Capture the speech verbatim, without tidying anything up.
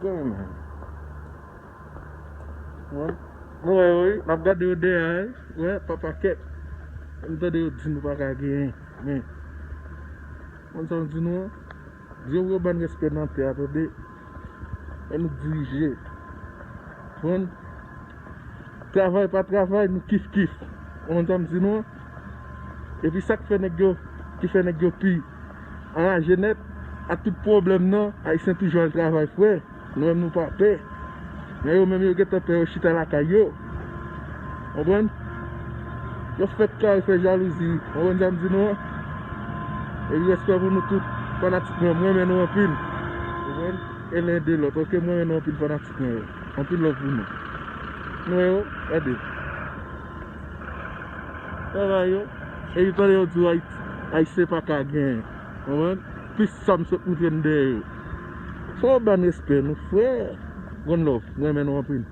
Kanmenm. Bon. Nou wè yo, wi, n ap gade yo dèyè, wi. Wè, pa pakèt. M tande yo di nou pa ka genyen. Men, konn sa m di nou an? Dye voye bann respè nan tè a, tande. E nou dirije. Konprann? Travay pa travay, nou kif kif. Konprann sa m di nou an? Epi sa k fè nèg yo, ki fè nèg yo pi anraje nèt, ak tout pwoblèm nan, Ayisyen toujou al travay, frè. Nou menm nou pa pè. Men yo menm yo gentan pè, yo chita lakay yo. Konprann? Yo fèk kare fè jalouzi. Konprann sa m di nou an? Epi respè pou nou tout, fanatik mwen, mwen renmen nou anpil. Konprann? E len de lòt, oke, mwen renmen nou anpil, fanatik mwen yo. Anpil love pou nou. Nou wè yo, gade. Travay yo. Epi tande yo di w Ayiti, Ayisyen pa ka genyen. Konprann? Plis sa m sot moutre n dèyè yo. Fò w ban respè nou, frè. One love, mwen renmen nou anpil.